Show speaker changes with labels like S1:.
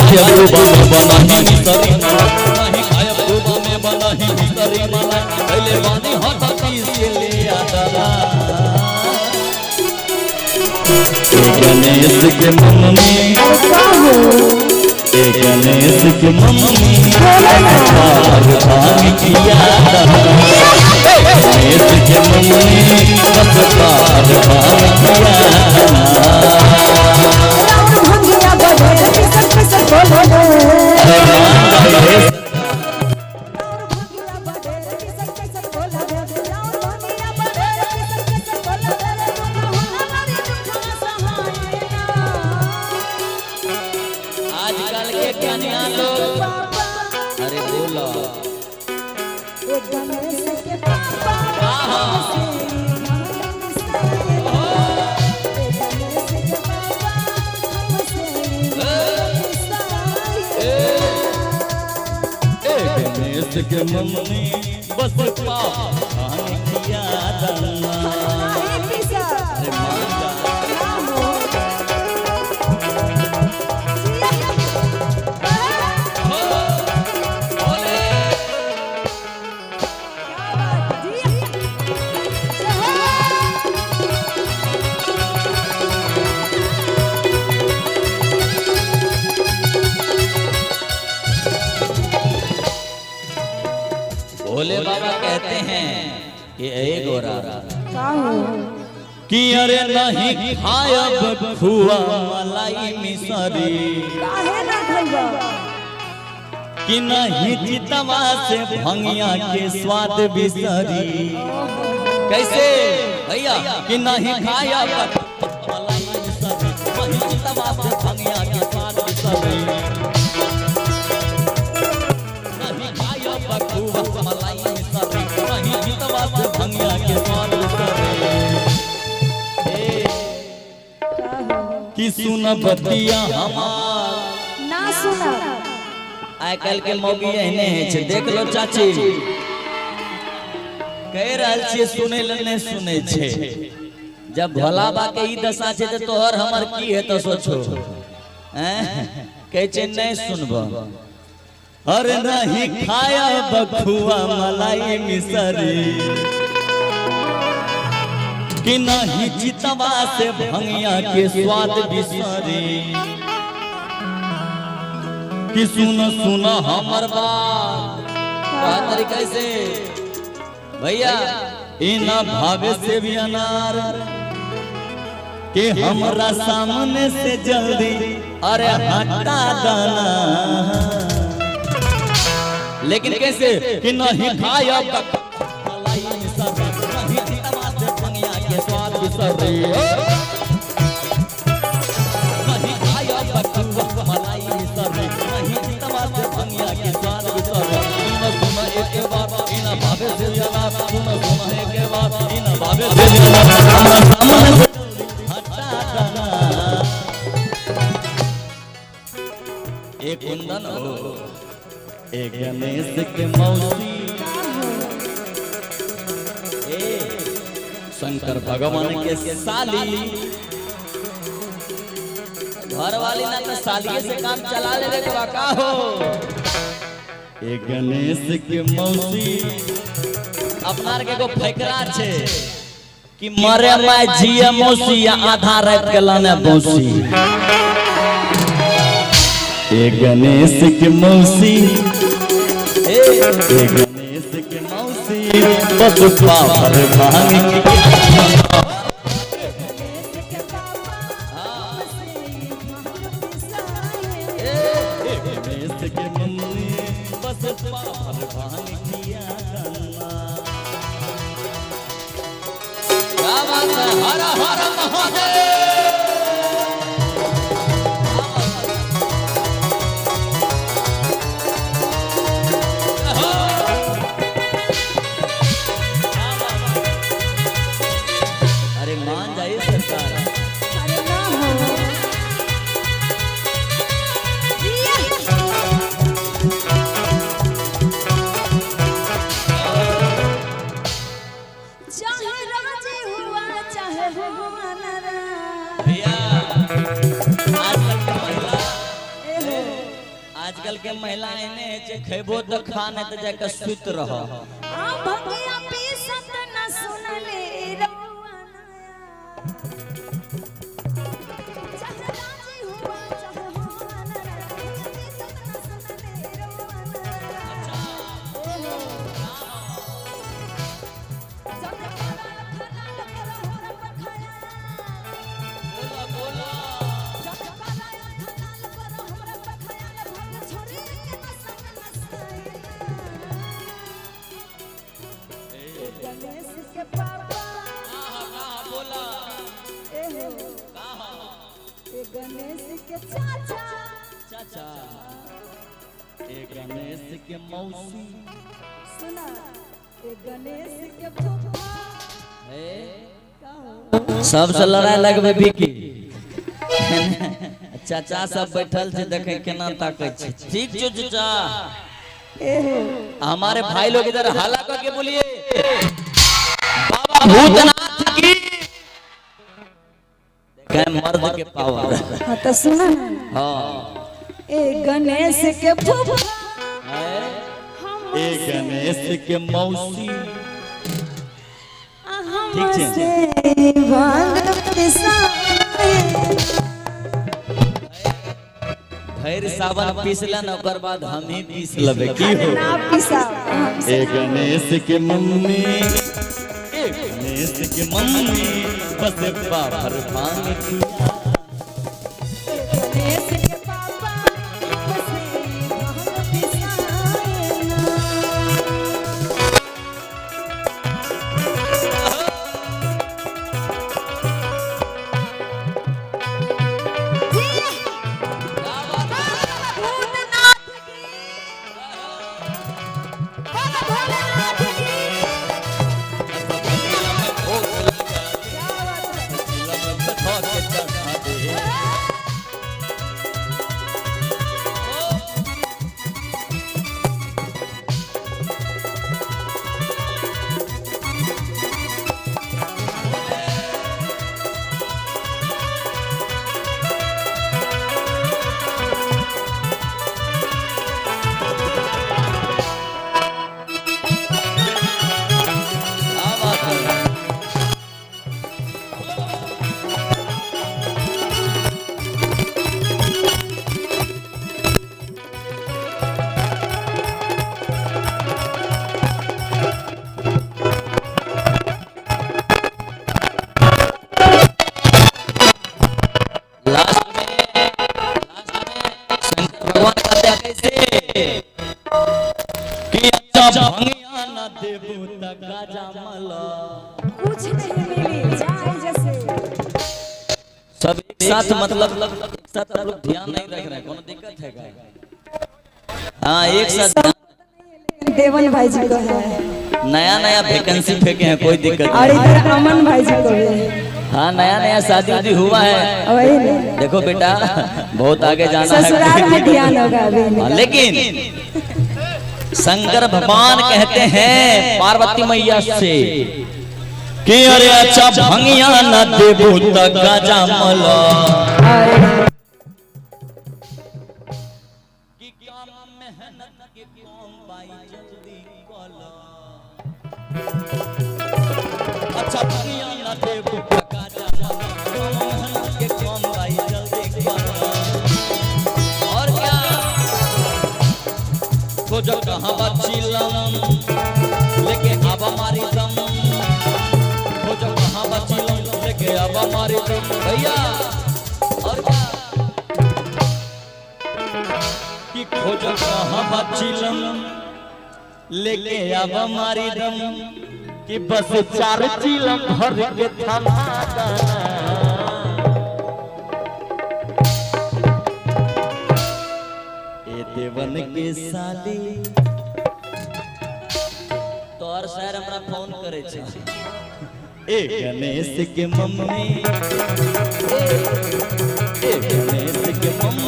S1: खायब गोबा में बनाही मिसरी मलाई, नहीं खायब गोबा में बनाही मिसरी मलाई, पहले बानी हाथ पीस के ले आदरा। ए गणेश के मम्मी,
S2: का हो?
S1: ए गणेश के मम्मी,
S2: बोला ना।
S1: पार भांग किया दना। गणेश के मम्मी, बस पार भांग किया दना।
S2: राउर भंगिया बढेर पिसर पिसर बोले।
S1: अरे मान गणेश।
S2: राउर भंगिया बढेर पिसर पिसर बोले। राउर भंगिया बढेर पिसर पिसर बोले। दुख होला मारे दुख सहाय ना।
S1: आजकल के कन्या लोग
S2: पापा।
S1: अरे बोलो।
S2: ए गणेश के पापा, हमसे भांग पिसाए ना। ए गणेश के पापा, हमसे भांग पिसाए ना।
S1: ए गणेश के मम्मी, बस पाप भांग किया दना।
S2: नाही पिसा।
S1: अरे मान जा।
S2: ना हो। जिया।
S1: बोले।
S2: क्या बात जिया। जय हो।
S1: भोले बाबा कहते हैं कि ए गोरा,
S2: का हो?
S1: कि अरे नहीं खायब खुआ मलाई मिसरी,
S2: काहे ना खइबा?
S1: कि नहीं चितवा से भंगिया के स्वाद बिसरी। कैसे भैया? कि नहीं खायब मलाई मिसरी, नहीं चितवा से भंगिया के स्वाद बिसरी, नहीं खायब खुआ मलाई मिसरी, नहीं चितवा से भंगिया के स्वाद बिसरी। ए,
S2: का हो?
S1: कि सुन बतिया हमार।
S2: ना सुना।
S1: आइ काल्हि के मौगी एहने होइ छै, देख लो चाची, कहि रहल छियै सुनै लए, नहि सुनै छै। जब भोला बा के ई दशा छै तऽ तोहर हमर की हेतौ, सोचो। हैं, कहै छै नहि सुनब। अरे नहीं खाया बखुआ मलाई मिसरी, कि नहीं चितवा से भंगिया के स्वाद बिसरी, कि सुन सुन हमर बात। कहा तरीका से भैया, इना भावे से भी अनार के हमरा सामने से जल्दी अरे हटा दाना। लेकिन कैसे? कि नहीं खाया मलाई मिसरी, नहीं चितवा से भंगिया के स्वाद बिसरी, नहीं खाया बकुआ मलाई मिसरी, नहीं चितवा से भंगिया के स्वाद बिसरी। सुन सुन एक बार, इना भावे से अनार, सुन सुन एक बार, इना भावे से अनार, हमरा सामने से हटा दाना। एक कुंदन हो, एक गणेश के मौसी, ए शंकर भगवान के साली, घर वाली ना तो सालिए से काम चला लेवे के बा का हो। ए गणेश के मौसी, अपना के एगो फकरा छै कि मरे माय जिए मौसी या आधा रात के लाने बौसी। ए गणेश के मौसी, ए गणेश के मौसी, बस पापर भांग की।
S2: गणेश के पापा, हमसे भांग पिसाए।
S1: ए गणेश के मम्मी, बस पापर भांग किया गन्ना। क्या बात है! हर हर महादेव! अरे मान जाइए सरकार।
S2: अरे ना हो। जिया। चाहे राजी हुआ चाहे हुआ नाराज।
S1: आजकल के महिला एने है जे खेबो तो खा नहीं तो जाके सुत रह।
S2: आ भंगिया पीसत न सुनले रउआ नया। चाहे राजी हुआ चाहे हुआ न राजी, पीसत न सुनले रउआ नया। जब खलाल खलाल करो हमरा पर खयाल।
S1: बोला बोला।
S2: जब खलाल खलाल करो हमरा पर खयाल, भाग छोड़ी के न संग नसाए। गणेश के पापा,
S1: कहाँ बोला?
S2: ए हो,
S1: कहाँ?
S2: ए गणेश के चाचा,
S1: चाचा। ए गणेश के मौसी।
S2: सुना, ए गणेश के फूफा।
S1: है
S2: का हो?
S1: सबसे लड़ाई लगबे बिकी। चाचा सब बैठल छै, देखे केना ताकै छै। ठीक छौ चाचा?
S2: ए हो।
S1: हमारे भाई लोग इधर हल्ला करके बोलिए बाबा भूतनाथ की। देखे मर्द के पावर।
S2: हाँ तो सुना ना।
S1: हाँ।
S2: ए गणेश के फूफा, हम
S1: ए गणेश के मौसी।
S2: हम
S1: ठीक छै।
S2: से भांग पिसाए।
S1: भरि सावन पीसलन, ओकर बाद हम ही पीस लेबै की हो।
S2: ना पिसा हमसे।
S1: ए गणेश के मम्मी, ए गणेश के मम्मी, बस बाबर भांग पिया।
S2: गणेश के पापा, हमसे भांग पिसाए ना। भूतनाथ की, बाबा भोलेनाथ की। क्या बात है?
S1: क्या बात है? लास्ट में शंकर भगवान कहते हैं कैसे कि अच्छा भंगिया न देबू त गाजा मला।
S2: कुछ नहीं मिली जाए जैसे।
S1: सब एक साथ, मतलब एक साथ आप लोग ध्यान नहीं रख रहे हैं, कोनो दिक्कत है क्या? हाँ, एक साथ ध्यान।
S2: देवन भाई जी को है।
S1: नया नया वैकेंसी फेंके हैं, कोई दिक्कत
S2: और
S1: नहीं।
S2: इधर अमन भाई जी को भी है।
S1: हाँ, नया नया शादी उदी हुआ है।
S2: वही ना।
S1: देखो बेटा, बहुत आगे जाना है।
S2: ससुराल में ध्यान होगा अभी
S1: हाँ,
S2: इनका।
S1: लेकिन शंकर भगवान कहते हैं पार्वती मैया से कि अरे अच्छा भंगिया न देबू त गाजा मला।
S2: और
S1: कि काम मेहनत के कम बाई जल्दी कला। अच्छा भंगिया न देबू त गाजा मला, काम मेहनत के कम बाई जल्दी कला। और क्या? खोजो कहाँ बचिलम, लेके आवा मारी दम। खोजो कहाँ बचिलम, लेके आवा मारी दम भैया। और क्या? कि खोजो कहाँ बचिलम, लेके आवा मारी दम, कि बस चार चिलम भर के थमा दाना। ए देवन के साली, तोहर सर हमरा फोन करे छै। ए गणेश के मम्मी, ए गणेश के मम्मी।